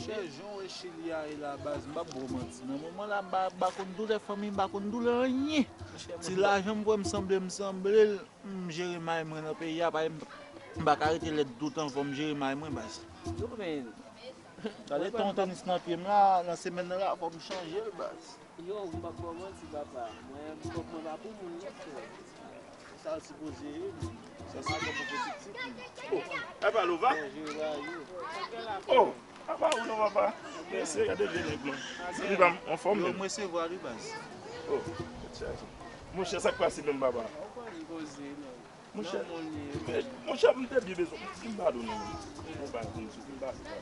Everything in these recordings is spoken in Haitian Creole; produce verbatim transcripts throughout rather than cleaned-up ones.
Monchè, jan w wè Chili a ye la, baz, m p ap ba w manti. Nan moman la, m pa, m pa konn doulè fanmi, m pa konn doulè anyen. Ti lajan m kwè m sanble, m sanble l, m jere may mwen nan peyi a, pa, m pa ka rete lèd toutan, fò m jere may mwen, baz. Yo, men, gade ton tenis nan pye m la, nan semèn nan la, fò m chanje l, baz. Yo, m p ap ba w manti, papa. Mwen, m p ap, mwen pa pou moun, non, frè. Sa l sipoze ye, men. Sa se madanm mwen ki pitit, men. Oh, apa Lova? Bèje rayi. Oh, apa ou non, papa? Mesye, gade vye nèg, man. Se li pa m anfòm, men. Yo, m resevwa li, baz. Oh, tèt chaje. Monchè, sa k pase menm, papa? Ou konn koze, non. Monchè, monchè, m te byen bezwen. Fin padone, men. Bon, ba, bon, fin padone.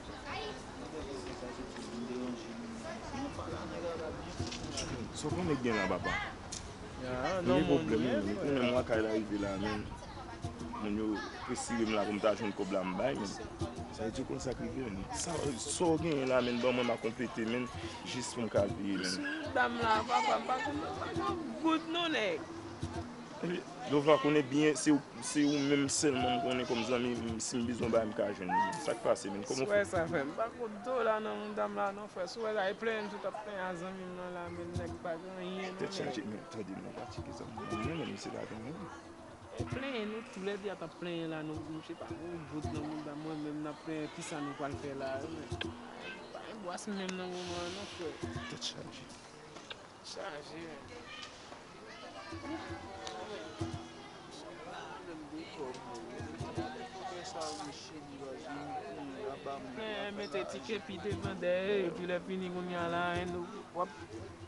Sa w konnen k gen la, papa? Mwen gen pwoblèm, wi, men konnen mwen kay la rive la, men moun yo presire m la pou m ta jwenn kòb la m bay, men sa vle di w konn sa k rive, men sa, sa w genyen la, men ban mwen m a konplete, men jis pou m ka al peye, men. Sou dam la, papa, m pa konn, m pa konn goud non, nèg. Epi, Lova konnen byen, se ou, se ou menm sèlman m konnen kòm zanmi, m, si m bezwen bagay, m ka jwenn ou. Sa k pase, menn? Kòman w fè? Frè, sa fè m pa konn dola nan moun dam la, non, frè. Si w wè la, e plenyen tout ap plenyen a zanmi m nan la, menn, nèg pa gen anyen, non, tèt chaje, men tande, men pa tcheke zanmi m nan, menn, misye pa gen anyen. E plenyen, nou toulède ap plenyen la, nou, nou se pa gon bout nan moun dam, mwen menm, n ap plenyen, kisa nou pral fè la, menn? Pa gen bwas menm nan moman an, non, frè. Tèt chaje. Chaje, men. Men, mete ti kepi devan dèyè, epi lè fini kounye a la, en, w ap,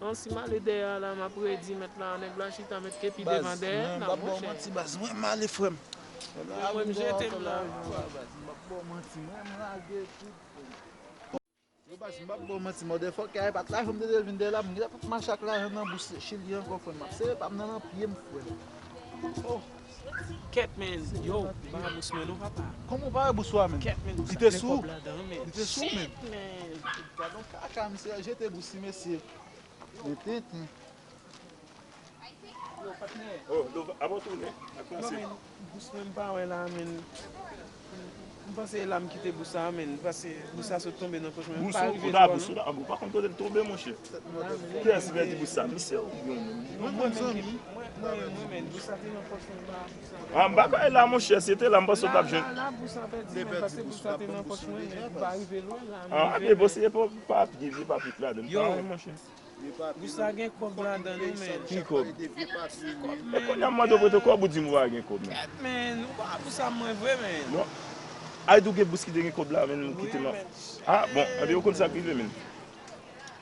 yon si m ale dèyè a la, m ap redi mèt la, nèg la chita, met kepi devan dèyè, n ap, monchè. Baz, mwen, m ap ba w manti, baz. Mwen, m ale, frè m. Mwen, m ap ba w manti, mwen, m lage tout. Yo, baz, m p ap ba w manti, motherfucker a, e pa t lajan m te dwe vin dèyè la, m gentan p ap mache ak lajan nan bous Chili ankò, frè m. M ap sere pa m nan, nan pye m, frè. Oh. Kèt, men, yo, m pa wè bous mwen non, papa. Kòman w pa wè bous ou a, men? Kèt, men, bous la gen kòb ladan, men. Li te sou ou? Li te sou ou, men? Shit, men. Gadon kaka, misye jete bous li, mesye. Li tenten. Yo, patnè. Oh, Lova, avan w tounen, ak panse. Non, men, bous mwen m pa wè la, men. M panse e la m kite bous sa, men. M panse bous sa sot tonbe nan pòch mwen. M pa rive jwenn bous la, ou pa konn kote l tonbe, monchè. Kiyès ki pèdi bous sa? Misye oubyen ou menm? Mwen, mwen, men, mwen, mwen, men, bous sa te nan pòch mwen, m pa wè bous sa. Ah, m pa ka la, monchè. Si te la, m panse w t ap jwenn. La, la, bous sa pèdi, men, paske bous sa te nan pòch mwen, men m pa rive lwen la. Ah, men bon, se pa, pa pye, pa pye ladan l. Yo, monchè. Bous sa gen kòb ladan l, wi, men. Ki kòb? E kounye a m mande w prete kòb, ou di m ou pa gen kòb, men. Kèt, men, ou pa bous sa mwen vre, men. Bon. Ay, tou gen bous ki te gen kòb la, men, ou kite m. Ah, bon, enben, ou konn sa k rive, men.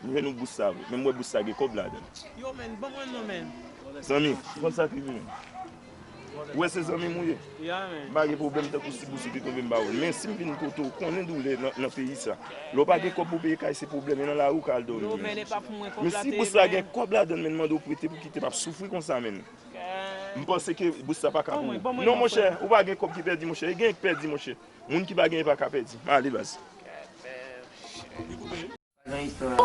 M jwenn ou bous sa vre, men m wè bous sa gen kòb ladan l. Yo, men, ban mwen non, men. Zanmi, ou konn sa k rive, men. Ou wè se zanmi m ou ye? Ya, men. M pa gen pwoblèm tankou si bous ou te tonbe m pa wè l. Men si m vin kote w, konnen doulè nan, nan peyi sa. Lè w pa gen kòb pou peye kay, se pwoblèm, e nan lari w ka al dòmi. Yo, men, e pa pou mwen kòb la te ye, men. Men si bous la gen kòb ladan l, men, m mande w prete pou kite m ap soufri konsa, men. M panse ke bous sa pa ka pou ou. Non, monchè, ou pa gen kòb ki pèdi, monchè. E gen k pèdi, monchè. Moun ki pa genyen pa ka pèdi. M ale, baz. Nan istwa.